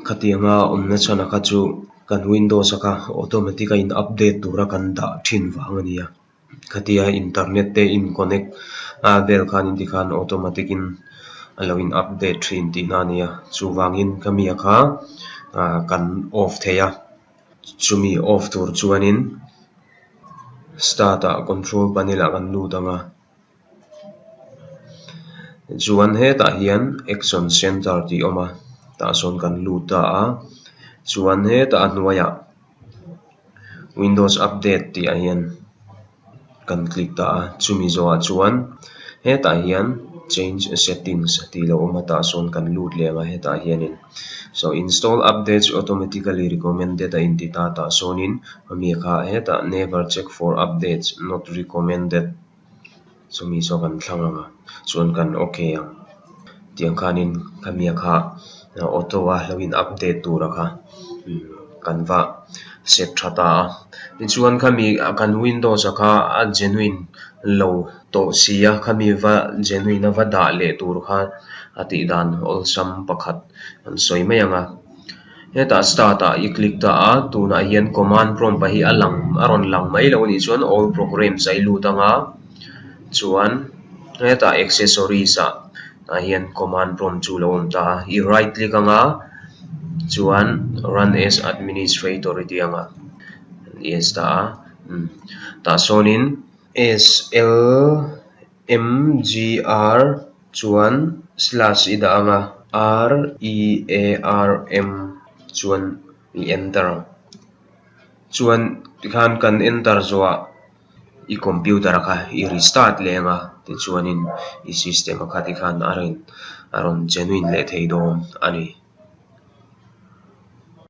Khatianga awmna chhan a kha chu kan Windows a kha automatic a in update tura kan dah thin vang a nia. Khatia internet te in connect a vel khan in tikhan automatic in a lo in update thin tihna a nia. Chuvangin khami a kha kan off thei a, chumi off tur chuanin start ah control panel ah kan lut ang a. Chuan hetah hian action center tih a awm a, tah sawn kan lut ta a, chuan hetah a hnuaiah windows update tih ah hian kan click ta a, chumi zawhah chuan hetah hian change settings tih lo awm a tah sawn kan lut leh ang a hetah hianin so install updates automatically recommended a inti ta tah sawnin ami kha hetah never check for updates not recommended chumi saw kan thlang ang a chuan kan ok ang tiang khanin khami kha auto a lo in update tura kha kan va set tha ta a tichuan khami kan windows a kha a genuine lo tawh si a khami va genuine a va dah leh tur kha a tih dan awlsam pakhat an sawi mai ang a. Hetah start ah i click ta a, tunah hian command prompt ah hi a lang a rawn lang mai lo anih chuan all programs ah i lut ang a, chuan hetah accessories ah tah hian command prompt chu lo awm ta a, i right click ang a, chuan run as administrator i ti ang a, yes ta a, tah sawnin slmgr chuan slash i dah ang a, R E A R M chuan i enter ang. Chuan tikhan kan enter zawhah i computer kha i restart leh ang a, tichuanin i system a kha tikhan a rawn a rawn genuine leh thei dawn a ni.